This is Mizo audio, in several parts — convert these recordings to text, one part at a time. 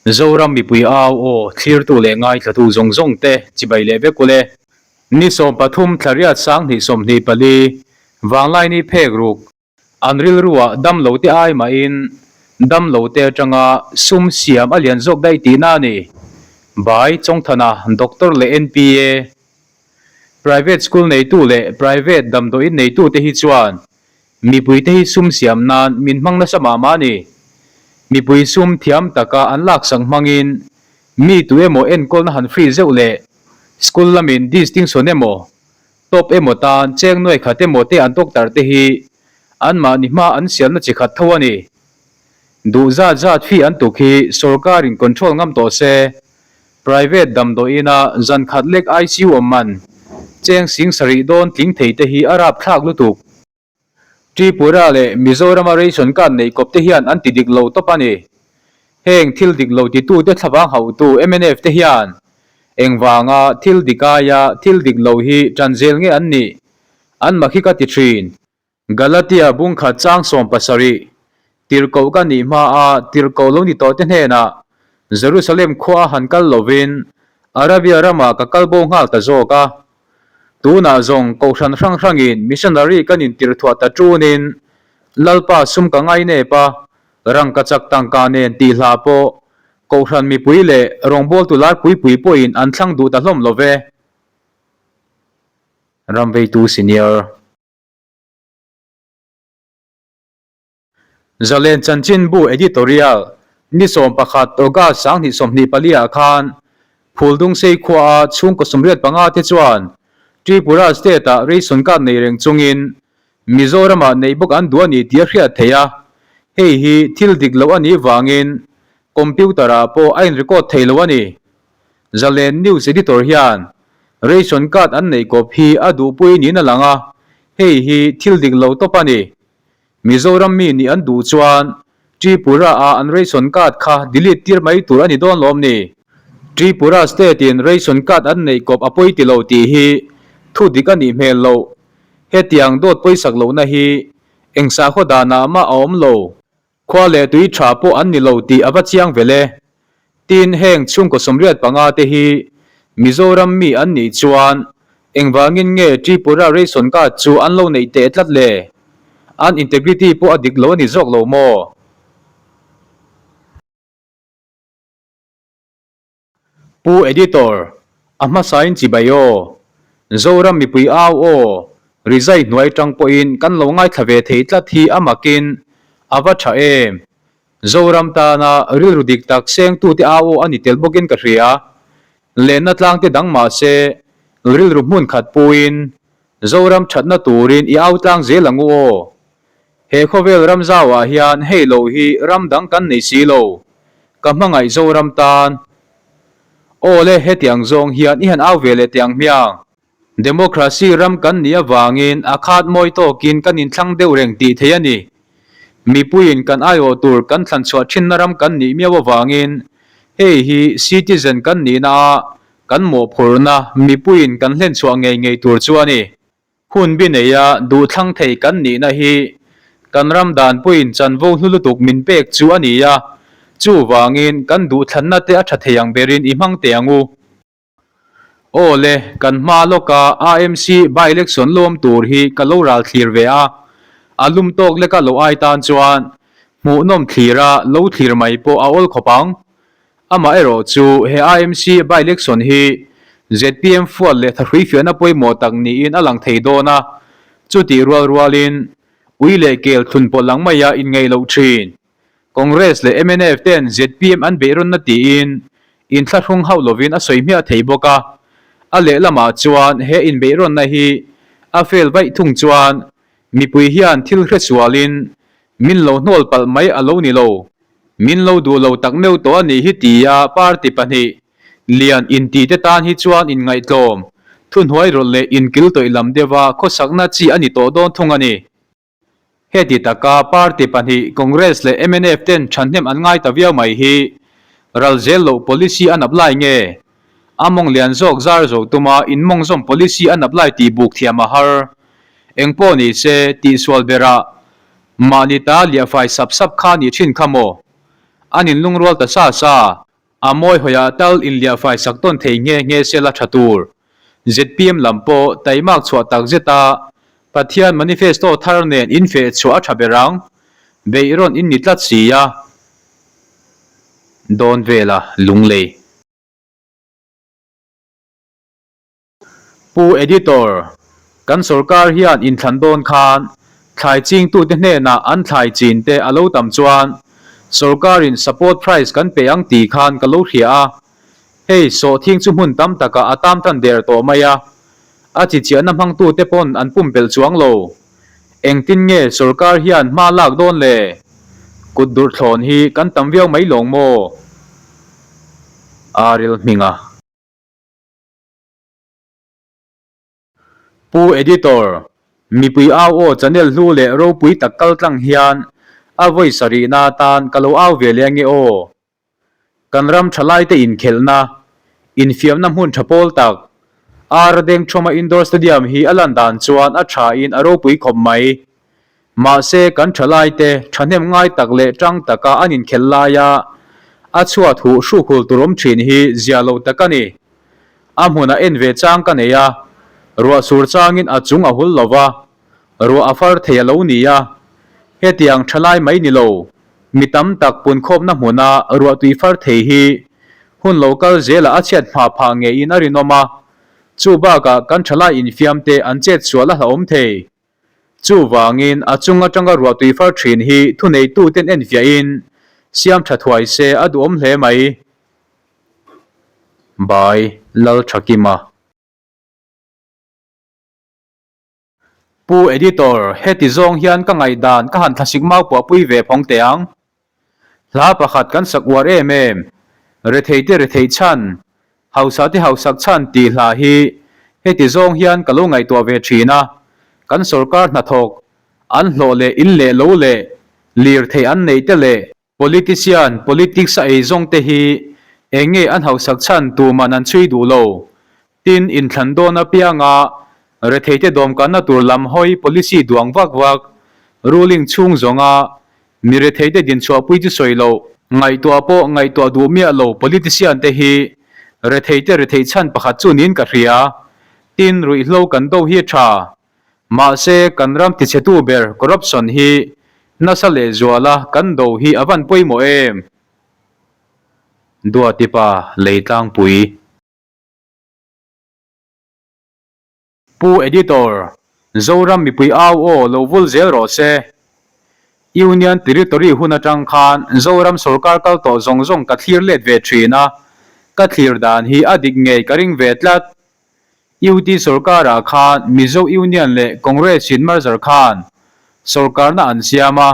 Zoram mipui au aw thlirtu leh ngaithlatu zawng zawng te chibai leh vek ule. Ni 13 thlariat 2024 Vanglaini phek ruk an rilruah damlo te ai mahin damlo te atanga sum siam a lian zawk daih tihna a ni. Bai Chawngthana Doctor leh NPA Private School neitu leh Private damdawiin neitu te hi chuan Mipuite hi sum siam nan min hmang nasa mah mah a ni. Mipui sum thiam taka an laksak hmangin mi tu emaw enkawlna han free zeuh leh school lamin distinction emaw, top emaw tan cheng nuai khat emaw te an tawktar te hi anmahni hma an sialna chi khat tho a ni. Duh zat zat fee an tuk hi sorkarin control ngam tawh se, private damdawiina zan khat lek ICU awm man cheng sing sarih dawn tling thei te hi a rapthlak lutuk. Tripura leh Mizorama ration card neih kawp te hian an ti dik lo tawp a ni. Heng thil dik lo titute thlavang hauhtu mnf te hian engvanga thil dik aia thil dik lo hi tan zel nge an nih an mak hi ka ti thin. Galatia bungkhat chang 17, Tirhkoh ka nih hmaa tirhkoh lo ni tawhte hnenah Jerusalem khua han kal lovin Arabia ramah ka kal bo nghal ta zawk a. Tunah zawng kohhran hrang hrangin missionary kan intirhthuah ta tunin Lalpa sum ka ngainep a, rangkachak tangka nen tih hla pawh kohhran mipui leh rawngbawltu lar pui pui pawhin an thlang duh ta hlawm lo ve. Ramveitu Senior. Zalen Chanchinbu Editorial, Ni 11 August 2024 ah khan Phuldungsei khuaa chhungkaw 85 te chuan Tripura State ah ration card nei reng chungin Mizoramah neih bawk an duh a ni tih a hriat theih a, hei hi thil dik loh a nih vangin computer ah pawh a in record thei lo a ni. Zalen News Editor hian ration card an neih kawp hi a duhpui niin a lang a, hei hi thil dik lo tawp a ni. Mizoram mi nih an duh chuan Tripura ah an ration card kha delete tir mai tur a ni dawn lawm ni? Tripura state in ration card an neih kawp a pawi ti lo tih hi thu dik a nih hmel loh. Hetiang dawt pawisak lohna hi eng sakhaw danah mah a awm lo. Khua leh tui tha pawh an ni lo tih a va chiang vel e. Tin, heng chhungkaw 85 te hi Mizoram mi an nih chuan engvangin nge Tripura ration card chu an lo neih teh tlat le? An integrity pawh a dik lo a ni zawk lo maw? Pu Editor, a hmasain chibai aw. Zoram mipui au aw, rizai hnuai tang pawhin kan lo ngaithla ve thei tlat hi a makin a va tha em. Zoram tana rilru dik tak sengtute au aw a ni tel bawkin ka hria. Lenna tlangte dang mahse rilru hmun khat puin Zoram thatna turin i au tlang zel ang u aw. He khawvel ram zauah hian hei lo hi ram dang kan nei si lo. Ka hmangaih Zoram tan. Aw le, hetiang zawng hian i han au ve leh teh ang hmiang. Democracy ram kan nih avangin a khat mawi tawkin kan inthlang deuh reng tih theih a ni. Mipuiin kan aiawh tur kan thlanchhuah thinna ram kan nih miau avangin hei hi citizen kan nihna a kan mawhphurhna mipuiin kan hlenchhuah ngei ngei tur chu a ni. Hun bi neia duhthlang thei kan nihna hi kan ram danpuiin chanvo hlu lutuk min pek chu a ni a, chuvangin kan duhthlanna te a tha thei ang berin i hmang teh ang u. Aw le, kan hma lawka AMC by-election lawm tur hi ka lo ral thlir ve a, a lum tawk leka lo ai tan chuan hmuhnawm thlira lo thlir mai pawh a awl khawp ang. Amaherawh chu he AMC by-election hi zpm fuat leh thahrui fiahna pawimawh tak niin a lang thei dawn a, chutih rual rualin ui leh kel thlun pawlh ang maia inngaih loh thin. Congress leh mnf ten zpm an beihrawnna tiin inthlahrung hauh lovin a sawi hmiah thei bawk a, a lehlamah chuan he inbeihrawnna hi a fail vaih thung chuan mipui hian thil hresualin min lo hnawl palh mai a lo ni lo. Min lo duh lo tak meuh tawh a nih hi tia party pahnih lian inti te tan hi chuan inngaihtlawm, thuhnuai rawlh leh inkil tawih lam deuha khawsakna chi a ni tawh dawn thung a ni. Heti taka party pahnih Congress leh mnf ten thahnem an ngai ta viau mai hi ral zel loh policy an apply nge? A mawng lian zawk zar zo tuma inmawngzawm policy an apply tih buk thiam a har. Engpawh ni se tihsual berah Mahni ta liahfai sap sap kha ni thin kha maw? An inlungrual ta sa sa. A mawi hawiah tal inliah fai sak tawn thei nghe nghe se la tha tur. Zpm lam pawh taimak chhuah tak zet a, Pathian manifesto thar nen infeh chhuah a tha ber ang. Beih rawn in ni tlat si a. Dawn vela lunglei. Pu Editor, kan sorkar hian inthlan dawn khan thlai chingtute hnenah an thlai chin te a lo tam chuan sorkarin support price kan pe ang tih khan ka lo hria a, hei sawhthing chu hmun tam takah a tam tan der tawh mai a, a chi chiahna hmangtute pawn an pumpelh chuang lo. Engtin nge sorkar hian hma lak dawn le? Kut durthlawn hi kan tam viau mai lawng maw? Aril hminga. Pu Editor, mipui au aw channel hlu leh ropui tak kal tlang hian a vawi sarihna atan ka lo au ve leh ange aw. Kan ram thalaite inkhelhna, infiamna hmun tha pawl tak, Ar Dengthawma Indoor Stadium hi a lan dan chuan a tha in a ropui khawp mai. Mahse kan thalaite thahnem ngai tak leh tang taka an inkhelh laia a chhuat huh hrukhul tur awm thin hi zia lo tak a ni. A hmunah en ve chang ka nei a, ruah sur changin a chung a hul lo va, ruah a far thei a lo ni a. Hetiang thalai mai ni lo, mi tam tak punkhawpna hmuna ruah tui far thei hi hun lo kal zelah a chhiat hma phah ngeiin a rinawm a, chu bakah kan thalai infiamte an chet sual a hlauhawm thei. Chuvangin a chung atanga ruah tui far thin hi thuneituten enfiahin siam tha thuai se a duhawm hle mai. By Lalthakima. Pu Editor, heti zawng hian ka ngaihdan ka han thlasik mau puahpui ve phawng teh ang. Hla pakhat kan sak uar em em, Retheite retheih chhan, hausate hausak chhan tih hla hi heti zawng hian ka lo ngaihtuah ve thin a, kan sorkar hnathawk, an hlawh leh in leh lo leh lirthei an neih te leh politician, politics a ei zawng te hi eng nge an hausak chhan tuman an chhui duh lo. Tin, inthlan dawn apianga retheite dawmkanna tur lam hawi policy duang vak vak, ruling chhung zawnga mi retheite dinchhuahpui chu sawi loh, ngaihtuah pawh ngaihtuah duh miah lo politician te hi retheite retheih chhan pakhat chu niin ka hria. Tin, ruihhlo kan do hi a tha. Mahse, kan ram tichhetu ber corruption hi nasa lehzuala kan do hi a van pawimawh em? Duatipa Leitlangpui. Pu Editor, Zoram mipui au aw lo vul zel rawh se. Union Territory hun atang khan Zoram sorkar kal tawh zawng zawng ka thlir let ve thin a, ka thlir dan hi a dik ngei ka ring ve tlat. UT sorkarah khan Mizo Union leh Congress in merger khan sorkarna an siam a,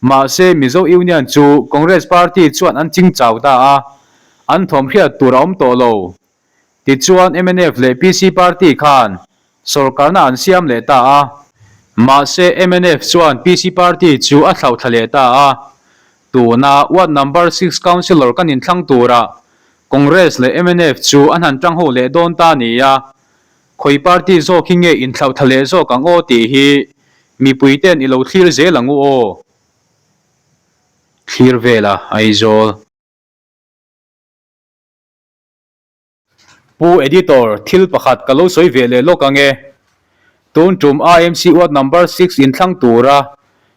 mahse Mizo Union chu Congress party chuan an ching chau ta a, an thawmhriat tur a awm tawh lo. Tichuan mnf leh PC party khan sorkarna an siam leh ta a, mahse mnf chuan PC party chu a thlauhthla leh ta a. Tuna ward number six councillor kan inthlang turah Congress leh mnf chu an han tang ho leh dawn ta ni a, khawi party zawk hi nge inthlauhthla leh zawk ang aw tih hi mipui ten i lo thlir zel ang u aw. Thlir vela Aizawl. Pu Editor, thil pakhat ka lo sawi ve leh lawk ang e. Tun tum IMC ward number six inthlang tura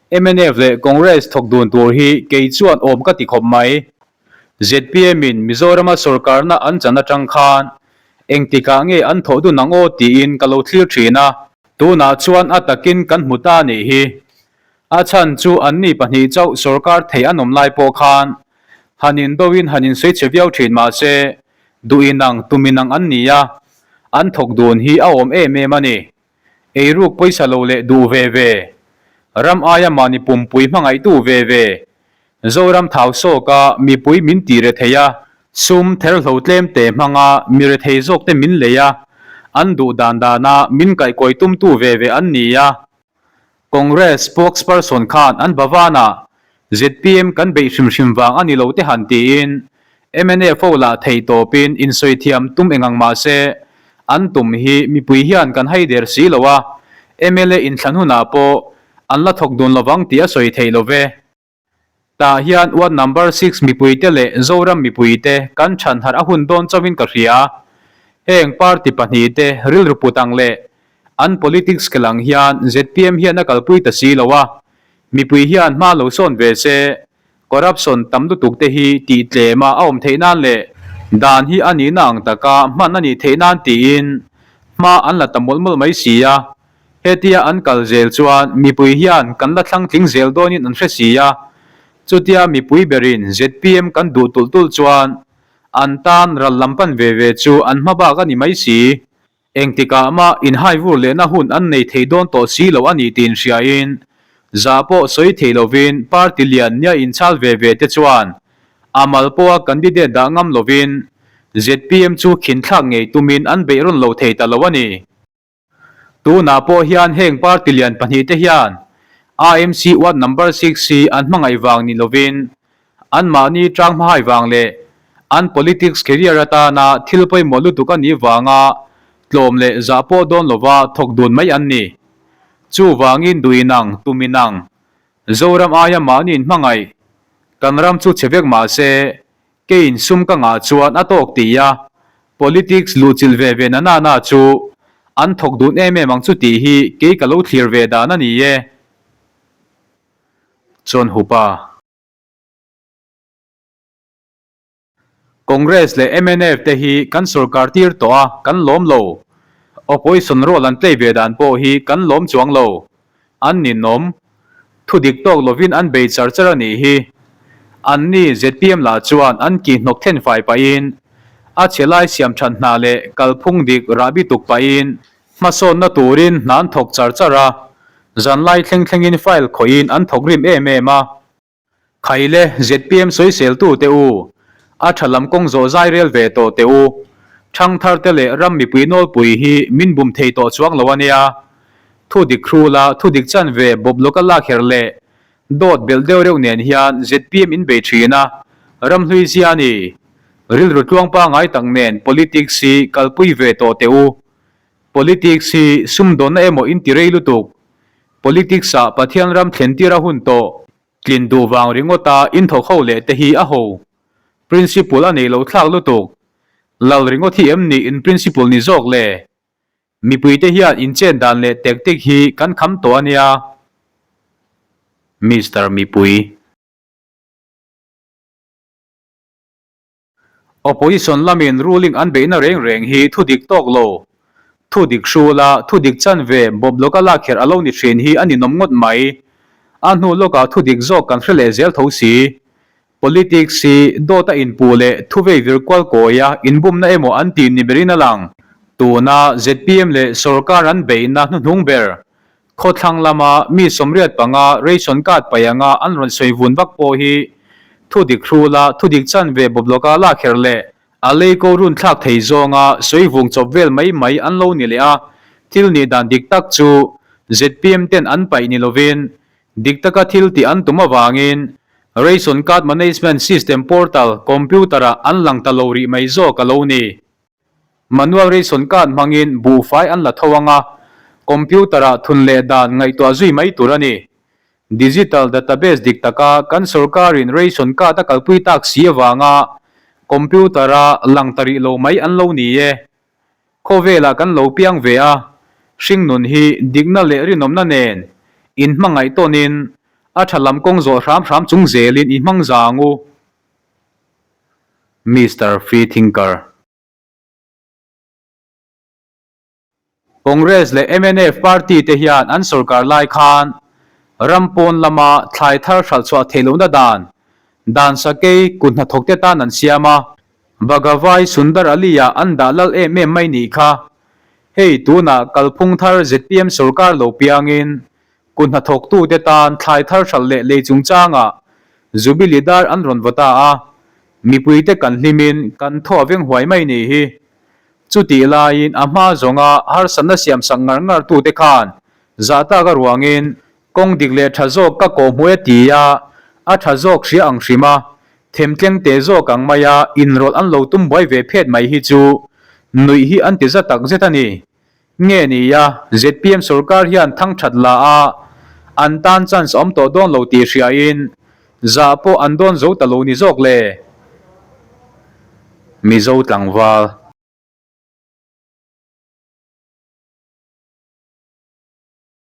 mnf leh Congress thawk dun tur hi kei chuan awm ka ti khawp mai. Zpm in Mizorama sorkarna an chan atang khan engtikah nge an thawh dun ang aw tiin ka lo thlir thin a. Tunah chuan a takin kan hmu ta nih hi. A chhan chu anni pahnih chauh sorkar thei an awm lai pawh khan han indoin han insawi chhe viau thin mah se, duh inang tum inang an ni a, an thawk dun hi a awm em em a ni. Eiruk pawisa lo leh duh ve ve, ram aia mahni pumpui hmangaihtu ve ve, Zoram thau sawka mipui min ti rethei a, sum therhlo tlem te hmanga mi rethei zawkte min lei a, an duh dan dana min kaihkawi tumtu ve ve an ni a. Congress spokesperson khan an Bhavan-ah zpm kan beih hrim hrim vang a ni lo te han tiin mnf ho lah thei tawpin insawi thiam tum engang mah se an tum hi mipui hian kan hai der si lo a, mla inthlan hunah pawh an la thawk dun lovang tih a sawi thei lo ve. Tah hian Ward Number Six mipuite leh Zoram mipuite kan chhan harh a hun dawn chauhin ka hria. Heng party pahnihte rilru put ang leh an politics kel ang hian zpm hian a kalpui ta si lo a, mipui hian hma lo sawn ve se, corruption tam lutuk te hi tih tlem a a awm theih nan leh dan hi a nihna ang taka hman a nih theih nan tiin hma an la ta mawlh mawlh mai si a. Hetia an kal zel chuan mipui hian kan la thlang tling zel dawnin an hre si a, chutia mipui berin zpm kan duh tulh tulh chuan an tan ral lam pan ve ve chu an hma bak a ni mai si. Engtikah mah inhai vur lehna hun an nei thei dawn tawh si lo a ni tiin hriain zah pawh sawi thei lovin party lian nia inchhal ve ve te chuan a mal pawha candidate dah ngam lovin zpm chu khinthlak ngei tumin an beih rawn lo thei ta lo a ni. Tunah pawh hian heng party lian pahnihte hian AMC Ward Number Six hi an hmangaih vang ni lovin anmahni tang hmahai vang leh an politics career atana thil pawimawh lutuk a nih vanga tlawm leh zah pawh dawn lova thawk dun mai an ni. Chuvangin duh inang, tum inang, Zoram aia mahni inhmangaih kan ram chu chhe vek mahse Keiin sum ka ngah chuan a tawk ti a, politics luhchilh ve ve na na na chu an thawk dun em em ang chu tih hi kei ka lo thlir ve dan a ni e. Chuan Hupa. Congress leh mnf te hi kan sorkar tir tawh a, kan lawm lo. Opposition role an play ve dan pawh hi kan lawm chuang lo. An ninawm. Thu dik tawk lovin an bei char char a nih hi. Anni zpm lah chuan an kih hnawk then fai pahin, a chhe lai siam that hna leh kalphung dik rahbi tuk pahin hmasawnna turin hna an thawk char char a, zanlai thleng thlengin file khawihin an thawk rim em em a. Khaile zpm sawiseltu te u, a tha lam kawng zawh zai rel ve tawh teh u. Thangthar te leh ram mipui nawlpui hi min bum thei tawh chuang lo a nia. Thu dik hrula thu dik chan ve bawp lawka lak her leh dawt belh deuh reuh nen hian zpm in bei thin a, ram hlui zia a ni. Rilru tluang pangai tak nen politics hi kalpui ve tawh teh u. Politics hi sumdawnna emaw in ti rei lutuk. Politics ah Pathian ram thlen tir a hun tawh. Tlin duh vang ringawta in thawk ho leh te hi a ho. Principle a nei lo thlak lutuk. Lal ringawt hi em ni in principle ni zawk le? Mipui te hian in chen dan leh tactic hi kan kham tawh a nia. Mister Mipui. Opposition lamin ruling an beihna reng reng hi thu dik tawk lo, thu dik hrula thu dik chanve bawp lawka lak kherh a lo ni thin hi a ninawm ngawt mai. A hnu lawkah thu dik zawk kan hre leh zel tho si. Politics hi dawt a inpuh leh thu vei vir kual kawia inbumna emaw an tih ni berin a lang. Tuna zpm leh sorkar an beihna hnuhnung ber Khawthlang lama mi 85 ration card paih anga an rawn sawi vun vak pawh hi thu dik hrula thu dik chanve bawplawka lak her leh a lei ko run thlak thei zawnga sawi vung chawp vel mai mai an lo ni leh a, thil nih dan dik tak chu zpm ten an paih ni lovin dik taka thil tih an tum avangin Ration Card Management System Portal computer-ah an lang ta lo rih mai zawk a lo ni. Manual ration card hmangin buhfai an la tho ang a, computer-ah thun leh dan ngaihtuah zui mai tur a ni. Digital database dik taka kan sorkarin ration card a kalpui tak si avanga computer-a lang ta rih lo mai an lo ni e. Khawvelah kan lo piang ve a, hringnun hi dikna leh rinawmna nen inhmangaih tawnin a tha lam kawng zawh hram hram chung zelin i hmang zang u. Mister Free Thinker. Congress leh mnf party te hian an sorkar lai khan ram pawn lama thlai thar hralh chhuah theih lohna dan, dan sakei kut hnathawk te tan an siam a, Bhagavai Sundar Ali-ah an dah lal em em mai nih kha. Hei tunah kalphung thar zpm sorkar lo piangin Kut hnathawktute tan thlai thar hralh leh lei chungchangah Jubilee dar an rawn vaw ta a, mipuite kan hlimin kan thaw a veng huai mai ni hi. Chutih laiin a hma zawnga harsatna siamsak ngar ngar tute khan zah tak a ruangin kawng dik leh tha zawk ka kawhhmu e ti a, a tha zawk hria ang hrim a, themtleng te zawk ang maia inrawlh an lo tum buai ve phet mai hi chu nuih hi an ti za tak zet a ni. Nge ni a, zpm sorkar hian thang that la a, an tan chance awm tawh dawn lo tih hriain, Zah pawh an dawn zo ta lo ni zawk le. Mizo tlangval.